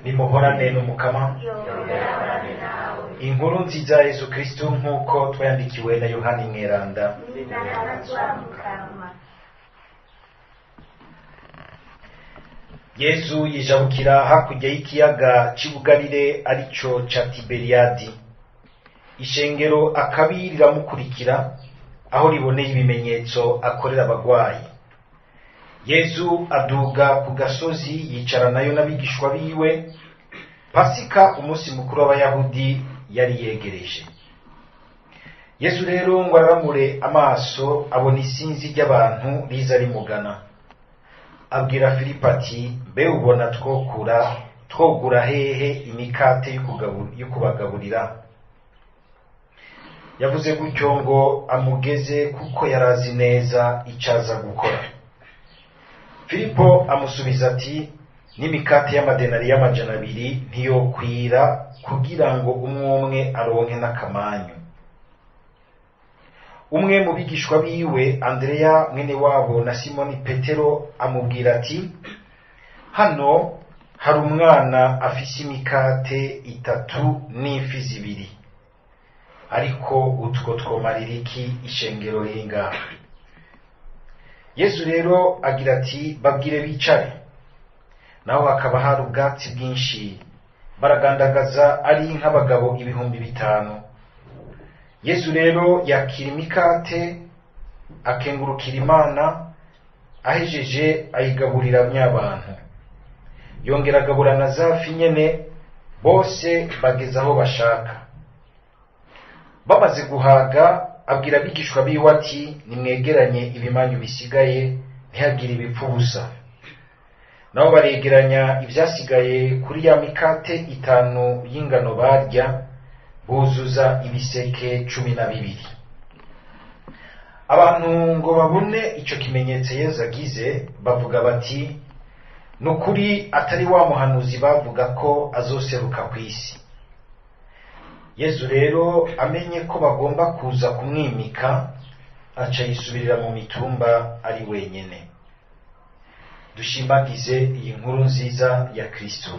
Nimuhorane n'Umukama. Inkuru nziza ya Yesu Kristo nk'uko twayandikiwe na Yohani Mweranda. Yesu yijabukira hakurya y'ikiyaga c'Ibugarire, arico ca Tiberiyadi. Ishengero akabi riramukurikira aho riboneye ibimenyetso akorera abagwayi. Yesu aduga ku gasozi yicaranayo n'abigishwa biwe. Pasika, umunsi mukuru w'Abayahudi, yari yegereje. Yesu rero ngo araramure amaso, abona isinzi ry'abantu riza rimugana. Abwira Filipo ati: "Mbe ubona twokura twogura hehe imikate yo kubagaburira?" Yavuze gutyo ngo amugeze, kuko yarazi neza icyo aza gukora. Filipo amusubiza ati: "N'imikate y'amadenari 200 ntiyokwira kugira ngo umwe umwe aronke n'akamanyu." Umwe mu bigishwa biwe, Andereya mwene wabo na Simoni Petero, amubwira ati: "Hano hari umwana afise imikate itatu n'ifi zibiri, ariko utwo twomarira iki ishengero riri ngaha?" Yesu rero agira ati: "Babwire bicare." Naho hakaba hari ubwatsi bwinshi. Baragandagaza ari nk'abagabo 5000. Yesu rero yakira imikate, akengurukira Imana, ahejeje ayigaburira nyabantu. Yongera agabura na za fi nyene, bose bageze aho bashaka. Bamaze guhaga, abwira abigishwa biwe ati: "Nimwegeranye ibimanyu bisigaye, ntihagire ibipfa ubusa." Nabo baregeranya ivyasigaye kuri ya mikate itanu y'ingano barya, buzuza ibiseke 12. Abantu ngo babone ico kimenyetso Yezu agize, bavuga bati: "Ni ukuri atari wa muhanuzi bavuga ko azoseruka ku isi." Yezu rero amenye ko bagomba kuza kumwimika, aca yisubirira mu mitumba ari wenyene. Dushimagize iyi nkuru nziza ya Kristo.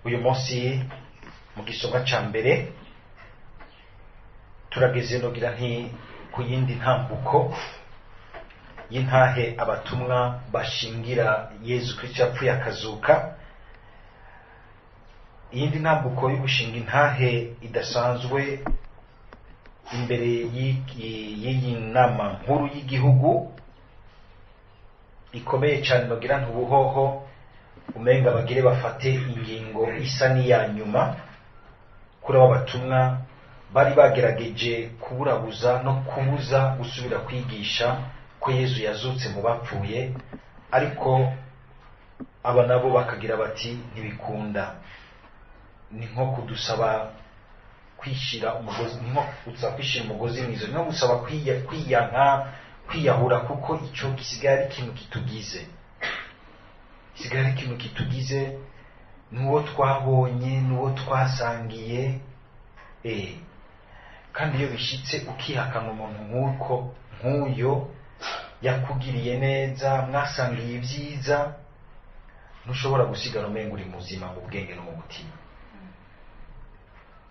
Uyu munsi mu gisonga ca mbere turageze, nogira nti, ku yindi ntambuko y'intahe abatumwa bashingira Yezu Kristo yapfuye akazuka. Iyindi ntambuko yo gushinga intahe idasanzwe imbere y'iyi nama nkuru y'igihugu ikomeye cyane, nogira nti ubuhoho umenga bagire bafate ingingo isa n'iya nyuma kuri abo batumwa bari bagerageje kuburabuza no kubuza gusubira kwigisha ko Yezu yazutse mu bapfuye, ariko aba nabo bakagira bati: "Ntibikunda, ni nko kudusaba kwishira umugozi, ni nko gusaba kwishira umugozi mwizo, ni nko gusaba kwiyanka, kwiyahura, kuko ico gisigaye ari ikintu kitugize, gisigaye ari ikintu kitugize, n'uwo twabonye, n'uwo twasangiye." Kandi iyo bishitse ukihakana umuntu nk'uko nk'uyo yakugiriye neza, mwasangiye ibyiza, ntushobora gusigara umenga uri muzima mu bwenge no mu mutima.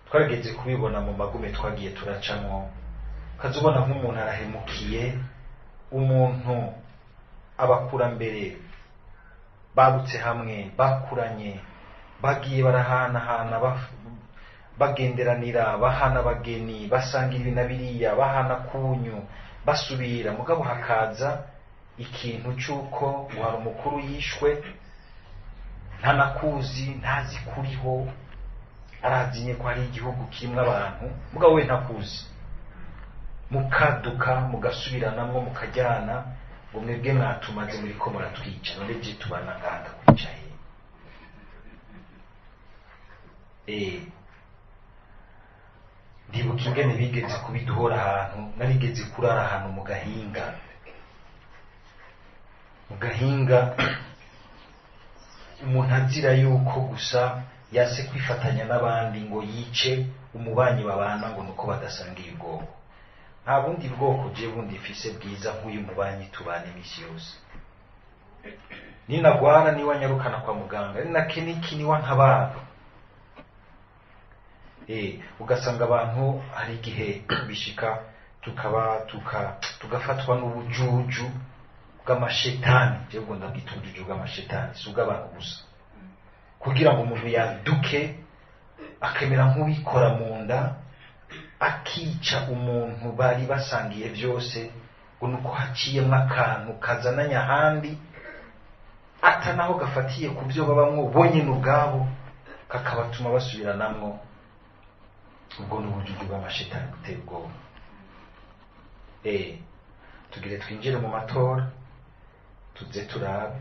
Twarageze kubibona mu magume twagiye turacamwo, ukazubona nk'umuntu arahemukiye umuntu abakurambere babutse hamwe, bakuranye, bagiye barahanahana, bagenderanira, bahana abageni, basangira ibi na biriya, bahana kunyu, basubira, mugabo hakaza ikintu c'uko ngo hari umukuru yishwe, ntanakuzi, ntazi kuriho, arazinye ko hari igihugu kirimwo abantu, mugabo we ntakuzi, mukaduka mugasubiranamwo, mukajyana, ngo mwebwe mwatumaze, muriko muratwica, none je tubana ngaha ndakwica he? Ndibuka ingene bigeze kubiduhora ahantu, narigeze kurara ahantu mu gahinga, mu gahinga. Umuntu azira yuko gusa yase kwifatanya n'abandi ngo yice umubanyi babana ngo nuko badasangiye ubwoko. Nta bundi bwoko je bundi mfise bwiza nk'uyu mubanyi tubana iminsi yose. Ninagwara niwe anyarukana kwa muganga, ninakeniki niwe antabara. Ugasanga abantu hari igihe bishika tukaba tugafatwa n'ubujuju bw'amashetani. Jewe ubwo ndabwita ubujuju bw'amashetani, si ubw'abantu gusa, kugira ngo umuntu yaduke akemera nk'uwikora mu nda akica umuntu bari basangiye byose, ngo nuko haciyemwo akantu kazananye ahandi atanaho gafatiye ku byo babamwo bonyine ubwabo, kakabatuma basubiranamwo. Ubwo ni ubujuju bw'amashetani buteye ubwoba. Tugire twinjire mu matora, tuze turabe,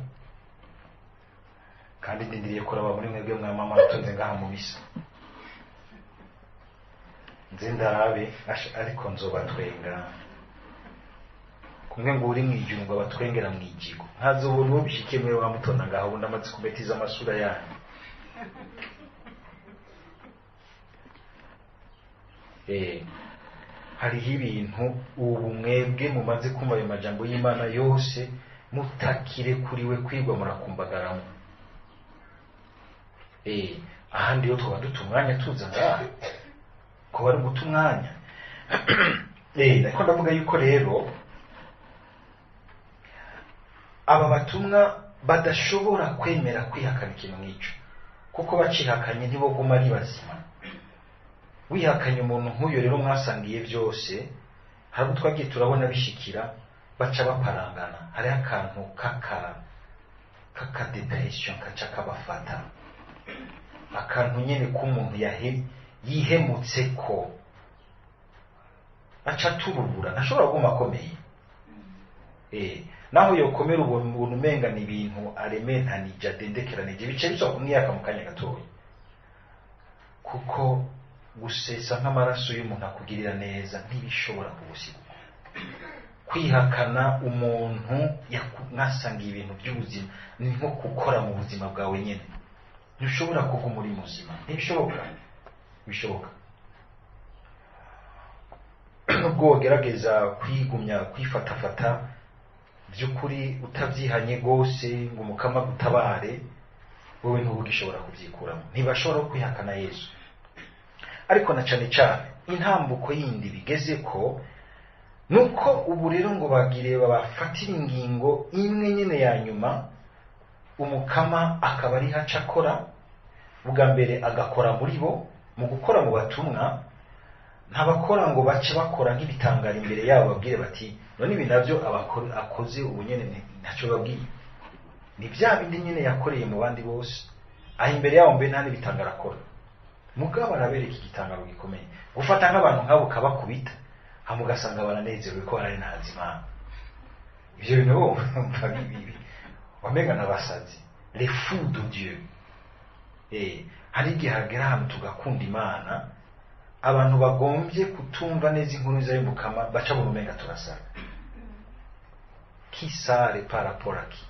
kandi ndindiriye kuraba muri mwebwe mwa mama mutonze ngaha mu misa, nze ndabe, ariko nzobatwenga kumwe ngo uri mwijuru ngo abatwengera mwijigo, ntazobona uwo bishikiye mwe bamutonda ngaho, ubundi amaze kumetiza amasura yanyu. Hariho ibintu ubu mwebwe mumaze kumva ayo majambo y'Imana yose mutakire kuriwe kwigwa murakumbagaramo. Ahandi yo twaba duta umwanya tuza ngaha, ko bari guta umwanya. Ariko ndavuga yuko rero aba batumwa badashobora kwemera kwihakana ikintu nk'ico, kuko bacihakanye ntiboguma ari bazima. Wihakanye umuntu nk'uyo rero mwasangiye byose, hari abo twagiye turabona bishikira baca baparangana, hariho akantu kaka depression kaca kabafata, akantu nyene k'umuntu yihemutse ko aca turubura, ntashobora kuguma akomeye. Naho yokomera ubuntu umenga ni ibintu arementanije adendekeranije, bice bisohoka kumwiyaka mu kanya gatoya, kuko gusesa nk'amaraso y'umuntu akugirira neza ntibishobora kugusiga. Kwihakana umuntu mwasangiye ibintu by'ubuzima ni nko gukora mu buzima bwawe nyene, ntushobora kuguma uri muzima, ntibishoboka, bishoboka. Nubwo wogerageza kwigumya kwifatafata by'ukuri utabyihanye gose ngo umukama gutabare, wowe ntubugishobora kubyikuramo. Ntibashobora kwihakana Yesu. Ariko na cane cane intambuko yindi bigeze ko nuko ubu rero ngo bagire babafatira ingingo imwe nyene ya nyuma, umukama akaba ari haca akora. Bwa mbere agakora muri bo, mu gukora mu batumwa ntabakora ngo bace bakora nk'ibitangara imbere yabo babwire bati none ibi navyo akoze ubu nyene ntacyo babwiye, ni bya bindi nyene yakoreye mu bandi bose, aho imbere yabo mbe nta n'ibitangara akora. Mugabo arabereka igitangaro gikomeye, gufata nk'abantu nk'abo kabakubita hama ugasanga baranezerewe ko barari ntazi Imana. Ivyo bintu bo mva bibi wamenga n'abasazi, les fous de Dieu. Hari igihe hagera ahantu tugakunda Imana, abantu bagombye kutumva neza inkuru nziza y'umukama baca mu rumenga turasara. Qui sale par rapport à qui?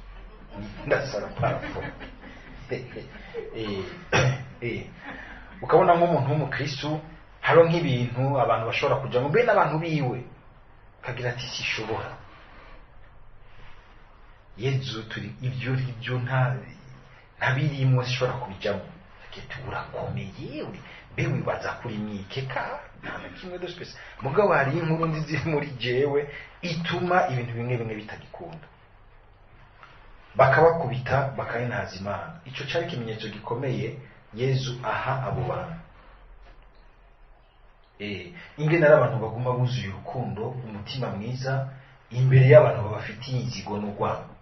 Ndasara par rapport. Ukabona nk'umuntu w'umukristo haro nk'ibintu abantu bashobora kuja mu bene abantu biwe, kagira ati sishobora. Yezu turi ibyo ibyo ntabirimwo sishobora kubijamo. Ati urakomeye uri be wibaza kuri mikeka nta na kimwe de spécial. Mugabo hari inkuru nziza muri jewe ituma ibintu bimwe bimwe bitagikunda, bakabakubita bakayintaza Imana. Ico cari ikimenyetso gikomeye Yezu aha abo bantu. Ingene ari abantu baguma buzuye urukundo, umutima mwiza imbere y'abantu babafitiye inzigo n'urwango.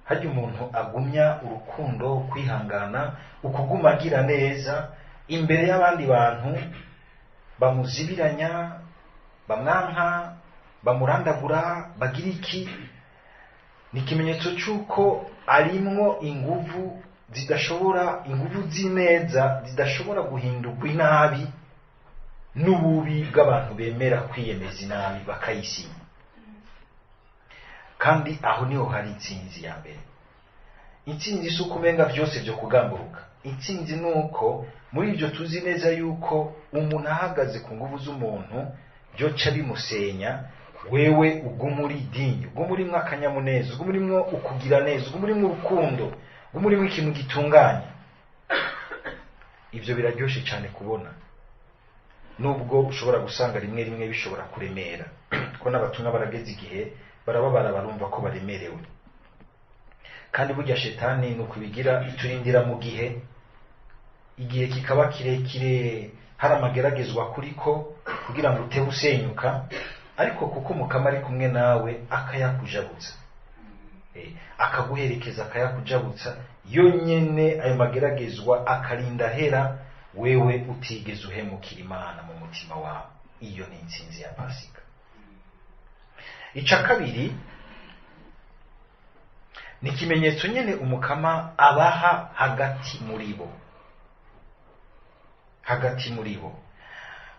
Harya umuntu agumya urukundo, kwihangana, ukuguma agira neza imbere y'abandi bantu bamuzibiranya, bamwanka, bamurandagura, bagira iki, ni ikimenyetso cy'uko arimwo inguvu zidashobora, inguvu z'ineza zidashobora guhindurwa inabi n'ububi bw'abantu bemera kwiyemeza inabi bakayisinya. Kandi aho niho hari intsinzi ya mbere. Intsinzi si uko umenga byose byo kugamburuka. Intsinzi ni uko muri ibyo tuzi neza yuko umuntu ahagaze ku nguvu z'umuntu byoca bimusenya, wewe uguma uri idini, uguma urimwo akanyamuneza, uguma urimwo ukugira neza, uguma urimwo urukundo, uguma urimwo ikintu gitunganye. Ibyo biraryoshe cyane kubona, nubwo ushobora gusanga rimwe rimwe bishobora kuremera, ko n'abatumwa barageze igihe barababara, barumva ko baremerewe. Kandi burya shetani ni ukubigira, iturindira mu gihe, igihe kikaba kirekire, hari amageragezwa kuriko kugira ngo utebe usenyuka, ariko kuko umukama ari kumwe nawe akayakujabutsa, akaguherekeza akayakujabutsa, yonyene ayo mageragezwa akarinda ahera, wewe utigeze uhemukira Imana mu mutima wawe. Iyo ni intsinzi ya Pasika. Ica kabiri ni ikimenyetso nyene umukama abaha hagati muri bo. Hagati muri bo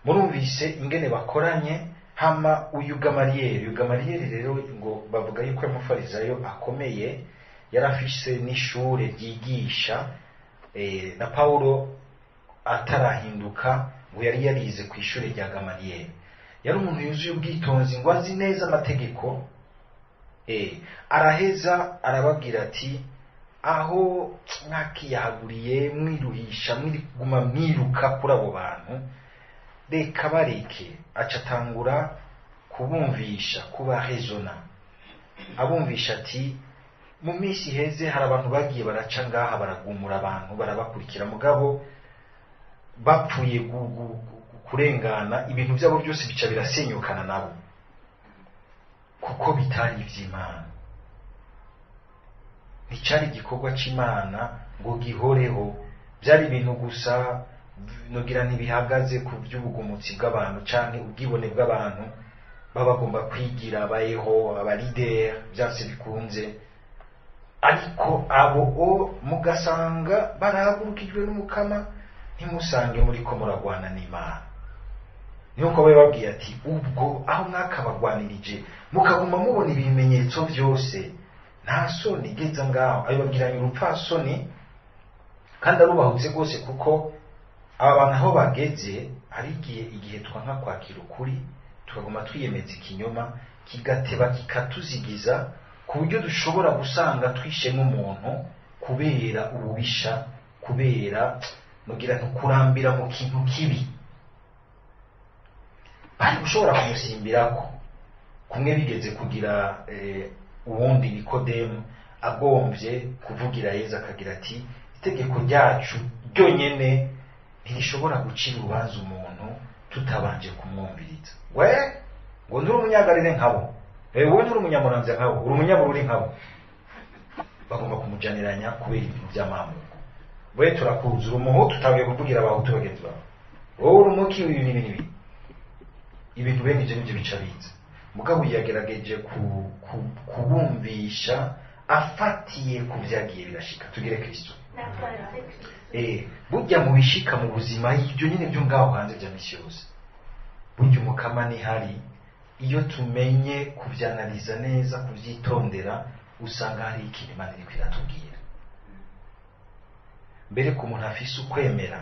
murumvise ingene bakoranye. Hama uyu Gamariyeri, uyu Gamariyeri rero ngo bavuga yuko ari umufarisayo akomeye, yarafise n'ishure ryigisha, na Paulo atarahinduka ngo yari yarize ku ishure rya Gamariyeri. Yari umuntu yuzuye ubwitonzi, ngo azi neza amategeko. Araheza arababwira ati aho mwakiyahaguriye mwiruhisha mwiguma mwiruka kuri abo bantu, reka bareke. Aca atangura kubumvisha, kubarezona, abumvisha ati mu minsi iheze hari abantu bagiye baraca ngaha baragumura abantu barabakurikira, mugabo bapfuye kurengana ibintu byabo byose bica birasenyukana nabo, kuko bitari ivy'Imana. Nticari igikorwa c'Imana ngo gihoreho, byari ibintu gusa nogira ntibihagaze ku by'ubugumutsi bw'abantu canke ubwibone bw'abantu baba bagomba kwigira abayeho abalideri byanse bikunze. Ariko abo o mugasanga barahagurukijwe n'umukama, ntimusange muriko muragwana n'Imana. Nuko babe babwiye ati ubwo aho mwakabagwanirije mukaguma mubona ibimenyetso byose, nta soni geza ngaho. Abibabwiranye urupfasoni kandi arubahutse rwose, kuko aba bantu aho bageze hari igihe twanka kwakira ukuri, tukaguma twiyemeza ikinyoma kigateba kikatuzigiza, ku buryo dushobora gusanga twishe nk'umuntu kubera ububisha, kubera nugira ntukurambira mu kintu kibi. Bari gushobora kumusimbirako kumwe bigeze kugira uwundi Nikodemu agombye kuvugira Yezu akagira ati itegeko ryacu ryonyene ntirishobora gucira urubanza umuntu tutabanje kumwumviriza. We ngo nturi umunyagarire nkabo, wowe nturi umunyamuramvya nkabo, uri umunyabururi nkabo. Bagomba kumujaniranya kubera ibintu by'amamuko. We turakuzi uri umuhutu, utangiye kuvugira abahutu bagenzi bawe, wowe uri umuki, ibi n'ibi n'ibi. Ibintu bene ivyo nivyo bica biza. Mugabo yagerageje kubumvisha afatiye ku vyagiye birashika. Tugire Kristo. Burya mu bishika mu buzima ibyo nyine byo ngaho hanze bya misi yose, burya umukama nihari, iyo tumenye kubyanaliza neza, kuvyitondera, usanga hari ikintu Imana iriko iratubwira. Mbere ku muntu afise ukwemera,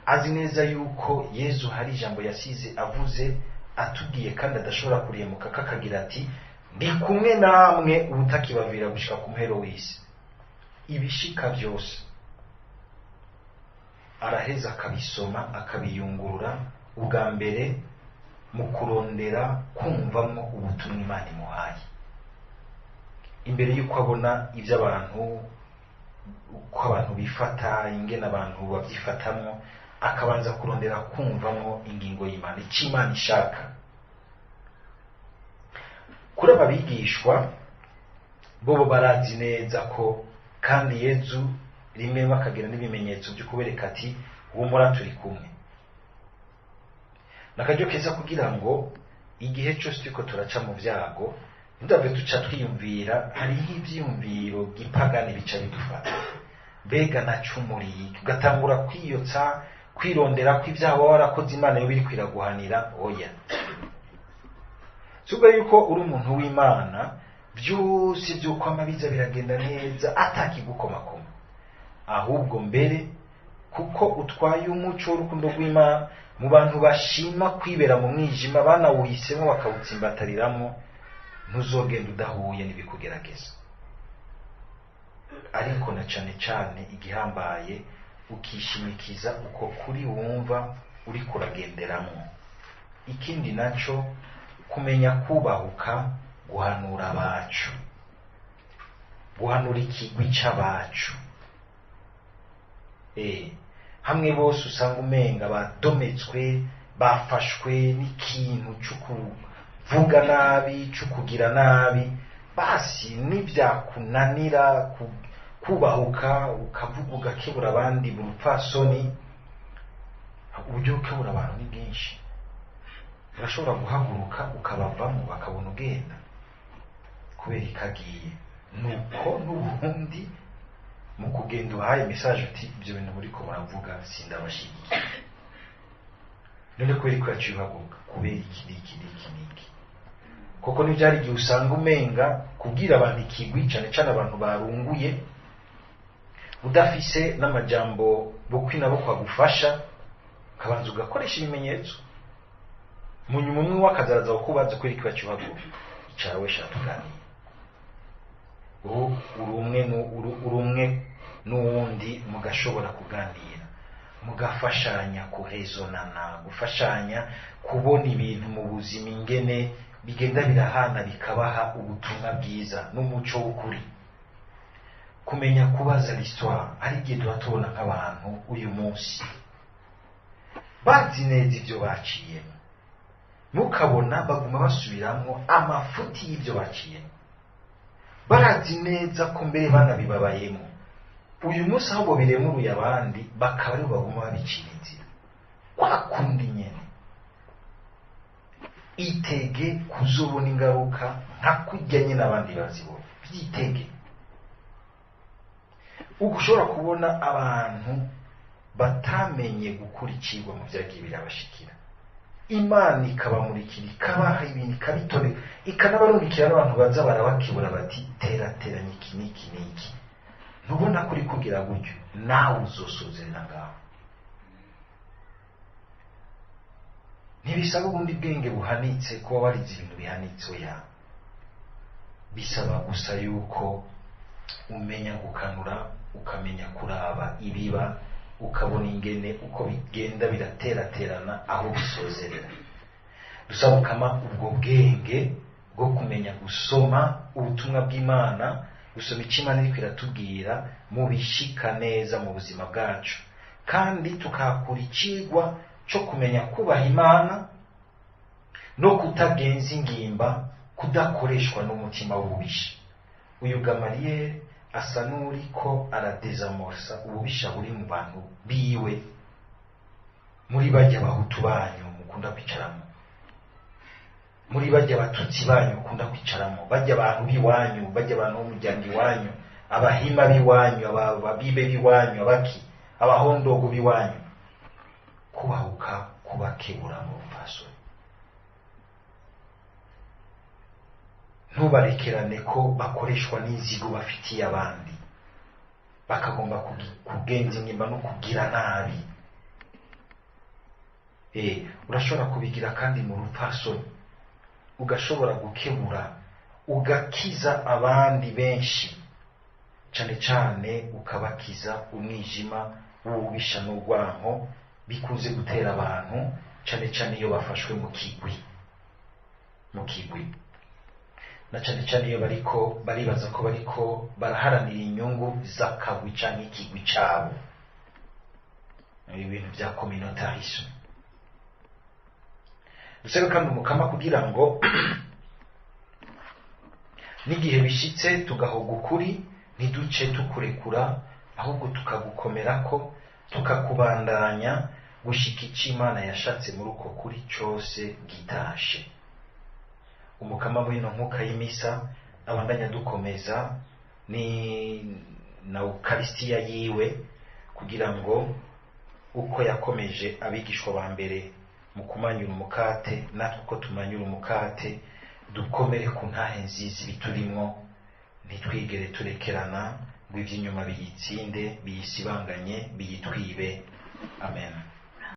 azi neza yuko Yezu hari ijambo yasize avuze atubwiye kandi adashobora kurihemuka, kakagira ati ndi kumwe namwe ubutakibavira gushika ku muhero w'isi. Ibishika byose araheza akabisoma akabiyungurura, ubwa mbere mu kurondera kumvamwo ubutumwa Imana imuhaye, imbere y'uko abona iby'abantu, uko abantu bifata, ingene abantu babyifatamwo, akabanza kurondera kumvamwo ingingo y'Imana, icyo Imana ishaka. Kuri aba bigishwa bobo barazi neza ko kandi Yezu rimwe bakagira n'ibimenyetso byo kubereka ati humura turi kumwe. Nakaryo keza kugira ngo igihe cyose turiko turaca mu byago ntidave duca twiyumvira, hari nk'ivyiyumviro gipagani bica bidufata, mbega nacumuriye, ugatangura kwiyotsa, kwirondera ko ibyaha waba warakoze Imana yo biri kwiraguhanira. Oya, subwo yuko uri umuntu w'Imana Byose byo kwama biza biragenda neza atakigukomakoma, ahubwo mbere kuko utwaye umuco w'urukundo rw'Imana mu bantu bashima kwibera mu mwijima, banawuhisemo bakawutsimbatariramo, ntuzogenda udahuye n'ibikugerageza. Ariko na cane cane igihambaye, ukishimikiza uko kuri wumva uri kuragenderamo. Ikindi naco, kumenya kubahuka guhanura abacu, guhanura ikigwi c'abacu. Hamwe bose usanga umenga badometswe, bafashwe n'ikintu cyo kuvuga nabi, cyo kugira nabi, basi nibyakunanira kubahuka ukavuga ugakebura abandi mu rupfasoni. Uburyo ukebura abantu ni bwinshi, urashobora guhaguruka ukabavamo bakabona ugenda kubera ikagiye. Nuko n'ubundi mu kugenda uhaye message uti ibyo bintu muri ko muravuga sindabashigikiye, none kubera ko yaciye uhaguruka, kubera iki n'iki n'iki n'iki. Koko ntibyari igihe usanga umenga kubwira abantu ikigwi, cyane cyane abantu barunguye, udafise n'amajambo bukwi nabo kwagufasha, ukabanza ugakoresha ibimenyetso, mu nyuma umwe wakazaraza kukubaza kubera ko yaciye uhaguruka, icara we shaka tuganire. Uri umwe n'uwundi mugashobora kuganira, mugafashanya kurezonana, gufashanya kubona ibintu mu buzima ingene bigenda birahana, bikabaha ubutumwa bwiza n'umuco w'ukuri. Kumenya kubaza l'histoire, hari igihe tuba tubona nk'abantu uyu munsi bazi neza ibyo baciyemo, mukabona baguma basubiramwo amafuti y'ibyo baciyemo, barazi neza ko mbere banabibabayemo. Uyu munsi ahubwo biremuruye abandi, bakaba aribo baguma babicira inzira kwa kundi nyene. Itege kuzobona ingaruka nka kurya nyine abandi bazibona, byitege. Uko ushobora kubona abantu batamenye gukura icigwa mu byagiye birabashikira, Imana ikabamurikira, ikabaha ibintu, ikabitoreka, ikanabarungikira n'abantu baza barabakebura bati terateranya iki n'iki n'iki, ntubona ko uri kugira gutyo, nawe uzosozerera ngaho. Ntibisaba ubundi bwenge buhanitse kuba warize ibintu bihanitse, oya, bisaba gusa yuko umenya gukanura, ukamenya kuraba ibiba, ukabona ingene uko bigenda birateraterana aho bisozerera. Dusabukama ubwo bwenge bwo kumenya gusoma ubutumwa bw'Imana, gusoma icyo Imana iriko iratubwira mu bishika neza mu buzima bwacu, kandi tukahakura icigwa cyo kumenya kubaha Imana no kutagenza ingimba, kudakoreshwa n'umutima w'ububisha. Uyu Gamaliyeli asa n'uriko aradezamorsa ububisha buri mu bantu biwe, muri bajya abahutu banyu mukunda kwicaramo, muri bajya abatutsi banyu mukunda kwicaramo, bajya abantu b'iwanyu, bajya abantu b'umuryango iwanyu, abahima b'iwanyu, ababibe b'iwanyu, abaki, abahondogo b'iwanyu. Kubahuka kubakebura mu rupfasoni, ntubarekerane ko bakoreshwa n'inzigo bafitiye abandi, bakagomba kugenza ingimba no kugira nabi. Urashobora kubigira kandi mu rupfasoni, ugashobora gukebura, ugakiza abandi benshi, cane cane ukabakiza umwijima w'ububisha n'urwanko bikunze gutera abantu, cane cane iyo bafashwe mu kigwi, mu kigwi, na cane cane iyo bariko baribaza ko bariko baraharanira inyungu z'akagwi canke ikigwi cabo, ibintu vya communautarisme. Dusabe kandi umukama kugira ngo n'igihe bishitse tugahoga ukuri ntiduce tukurekura, ahubwo tukagukomerako, tukakubandanya gushika ico Imana yashatse muri uko kuri cose gitashe. Umukama w'ino nkuka y'imisa abandanya dukomeza ni na Ukaristiya yiwe, kugira ngo uko yakomeje abigishwa ba mbere mu kumanyura umukate, natwe uko tumanyura umukate Dukomere ku ntahe nziza ibiturimwo, ntitwigere turekerana ngo iby'inyuma biyitsinde, biyisibanganye, biyitwibe. Amen.